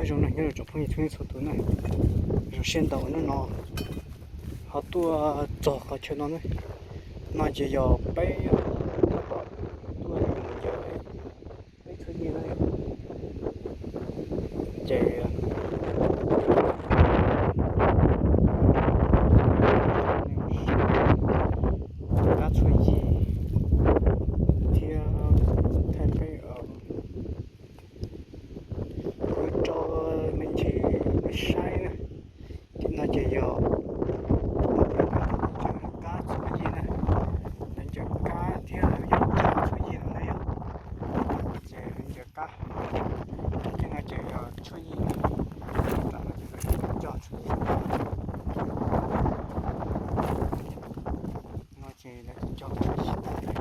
Zoo no nyob rau tsoom phooj ywg txhua leej txhua tus na, zoo siab ntau hnub no ho tuaj txog qhov chaw no na. No ces yog peb tab tom tuaj mus ncaws peb tshuaj yig na. Ces kab tshuaj yig thiab thaij peb, kuv tso me ntsis saib na. Ces no ces yog kab tshuaj yig na, lawv ncaws kab thiab lawv yuav cog tshuaj yig no na yom. Ces lawv ncaws kab, ces no ces yog tshuaj yig, tam no ces lawv cog tshuaj yig. No ces lawv cog tshuaj yig tas, ces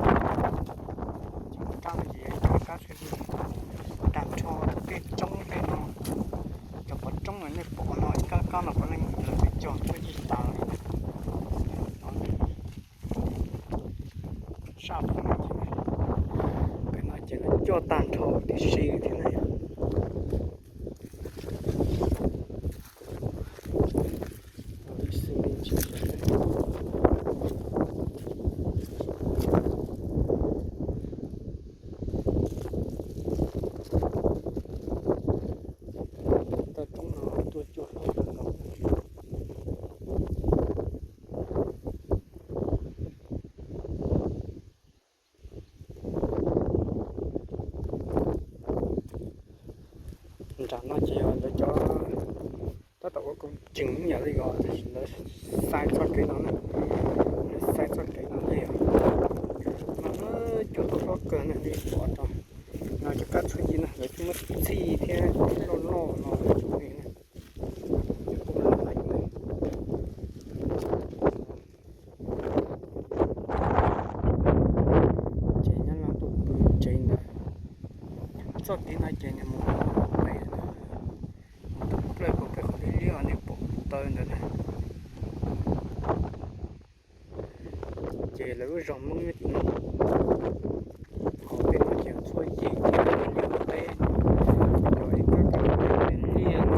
kab no ces kab tshuaj yig tag nrho tej roob tej no, cov qhov roob uas nej pom no ib kab kab no puav leej lawv twb cog tshuaj yig tas li na. Sab pem no ces, pem no ces lawv cog tag nrho tib si thiab na yom. Toj roob no tuaj cuag hlob kawg nkaus. Nram no ces yog lawv cov tab tom ua koom tseem me nyuam li os, tab sis lawv xais txoj kev no na, lawv xais txoj kev no li os. No cuag tau hlob kawg na, nej pom tau. No cov kab tshuaj yig na, lawv twb muab txhij thiab loj loj no rau nej na. Ces nyob no tuaj pw tsev ntawd. Txoj kev no ces nws mus pem, mus pem plaws pem peb qhov liab liab uas nej pom taw ntawd na. Ces lawv lub zos Hmoob nyob tim no. Qhov pem no ces tshuaj yig thiab liaj teb, yog ib kab kab liaj no.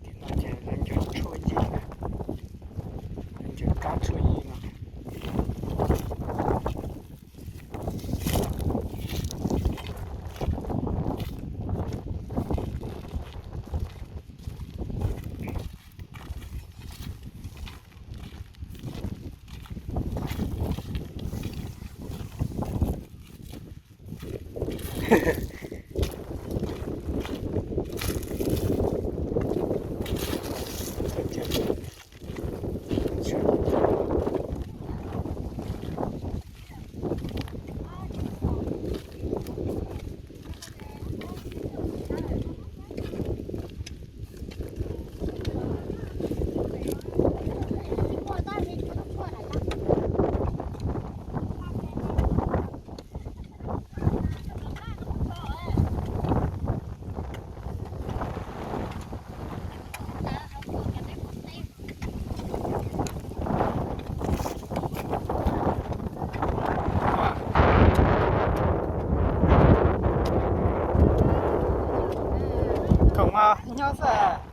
Tim no ces lawv ncaws tshuaj yig na, lawv ncaws kab tshuaj yig no. Khoom nyob xwb.